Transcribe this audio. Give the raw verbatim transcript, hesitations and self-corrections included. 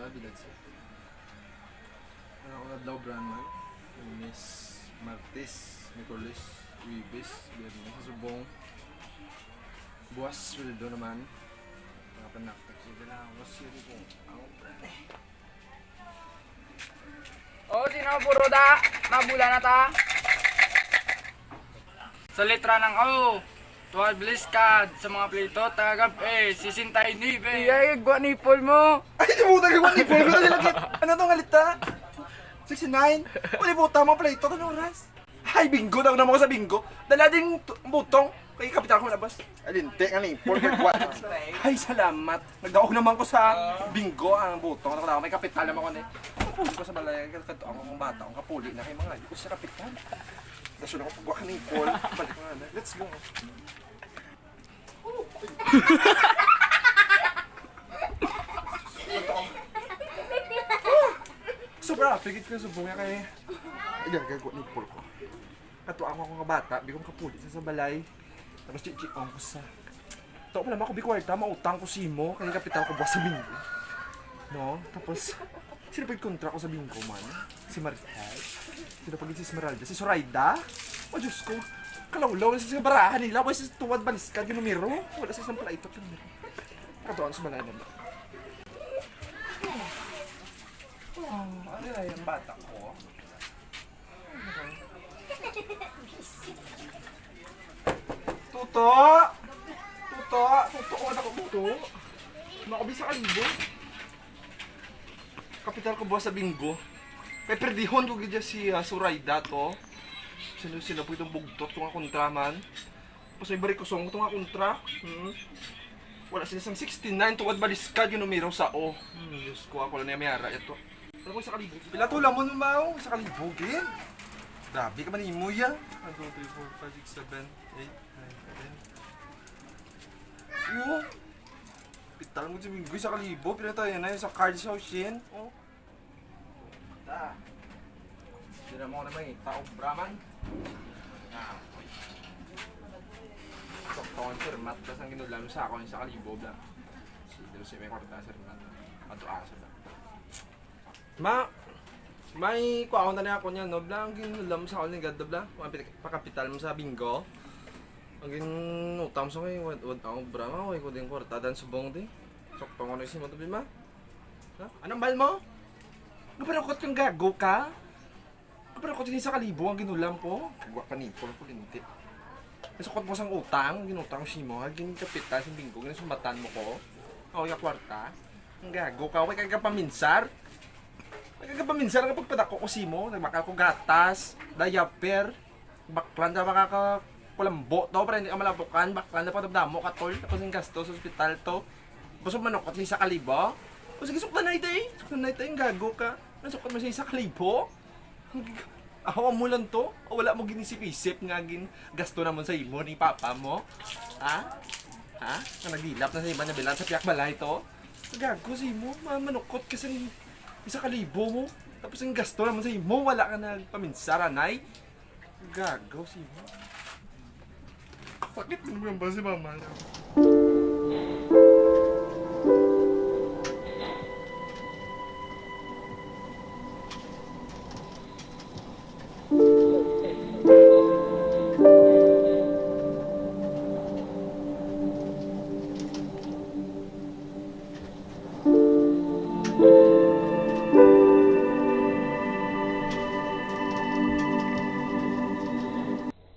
Sabi, that's it. Ano ko adlaw, Branman? Lunes, Martes, Miyerkules, Huwebes, Biyernes, sa subong. Buwas, sweldo naman. Mga panaktak, sige lang. Mas yun po. Ako, pre. Oh, sino puro da? Mabula na ta. Sa letra ng O, twelve bliskad sa mga plito, tagagab eh, sisintay nibe. Iya, igwa nipol mo. Ay, di mo talaga, igwa nipol ko. Ano tong alita? Sixty-nine? Uli buta mo, play to, anong oras? Ay, bingo daw naman ko sa bingo. Dala ding tu- butong. Kay kapitan ko na, boss. Alinti nga nipol, kay gwat. Ay, salamat. Nagdaog naman ko sa bingo ang butong. Ako na, may kapital naman ko ni. Kapuli ko sa balay, kay kadto ako kung bata, ang kapuli na kay mga, di ko siya kapitan. Daso na ko pagwa ka nipol. Balik ko na. Let's go. Sobra, pigit ko subong niya kay. Ayan, kay gwat nipol ko. Kadto ako nga bata, bigong kapuli sa, sa balay. Tapos chichiong ko sa. Tao pala, ako bikwarta, mautang ko simo, kay kapital ko buwas sa bingo. No? Tapos, sino pa'y kontra ko sa bingo man? Si Maricel? Sino pag si Esmeralda? Si Zoraida? O Diyos ko, kalawlaw na sa barahan nila, wala sa tuwad baliskad yung numero. Wala sa isang pala ito yung numero. Katuan sa balay na ba? Oh, ano na yung bata ko? Tuto! Tuto! Tuto! Ano ko, Tuto? Makabi sa kalibo. Kapital ko buwas sa bingo. Kay perdihon ko gid si, ah, Zoraida to. Sino-sino po itong bugtot ko nga kontra man. Tapos may barikusong ko itong nga kontra. Hmm. Wala sila sang sixty-nine, tuwad baliskad yung numero sa O. Hmm, Diyos ko, ako lang na may ara ito. Ano ko sa kalibo? Pila to lamon mo, Mao? Sa kalibo, gid? Grabe ka man imo, ya. One, two, three, four, five, six, seven, eight, nine, ten. Yo. Pital mo si Minggoy sa kalibo. Pila tayo na sa card sa Ocean. Oh. Ta. Sila mo na may taong Brahman. Ah, okay. Sakto ang sir, mat, tas ang ginulam sa ako sa kalibo, bla. Si, si may kwarta, sir, mat. Ato, ah, sir, mat. Ma, may kuhaon na niya ako niya, no? Bla, ang ginulam sa ako ni God, bla. Mga pit-, pakapital mo sa bingo. Ang ginutang sa kay, what, what, ang bra, ma, way ko din kwarta, dan subong di. Sakto ko na si Matubi, ma. Ha? Anong mal mo? Napanakot kang gago ka? Napanakot yung sa kalibo ang ginulam ko. Gwa ka ni, ko, ko, linti. Nasukot mo sang utang, ginutang si mo, ha? Ginkapital sa bingo, ginasumbatan mo ko. Ako yung kwarta. Ang gago ka, way ka kapaminsar. Way ka kapaminsar nga pagpadako ko si mo. Nagbakal ko gatas, diaper. Baklan na baka ka kulambo to, para hindi ka malapukan. Baklan na pagdamo ka, tol. Tapos yung gasto sa ospital to. Tapos manukot sa isa ka libo. O sige, sukdan na ito eh. Sukdan na ito, yung gago ka. Nasukot mo sa isa ka libo? Awa mo lang to. O, wala mo ginisip-isip nga gin gasto naman sa imo ni papa mo. Ha? Ha? Nga nagdilap na sa iba na bilang sa piyak balay to? Gago si mo, ma-, manukot kasi ng isa ka libo mo. Tapos yung gasto naman sa imo, wala ka nagpaminsara, nay. Gago si mo. Sakit din mo yung ba si mama niya?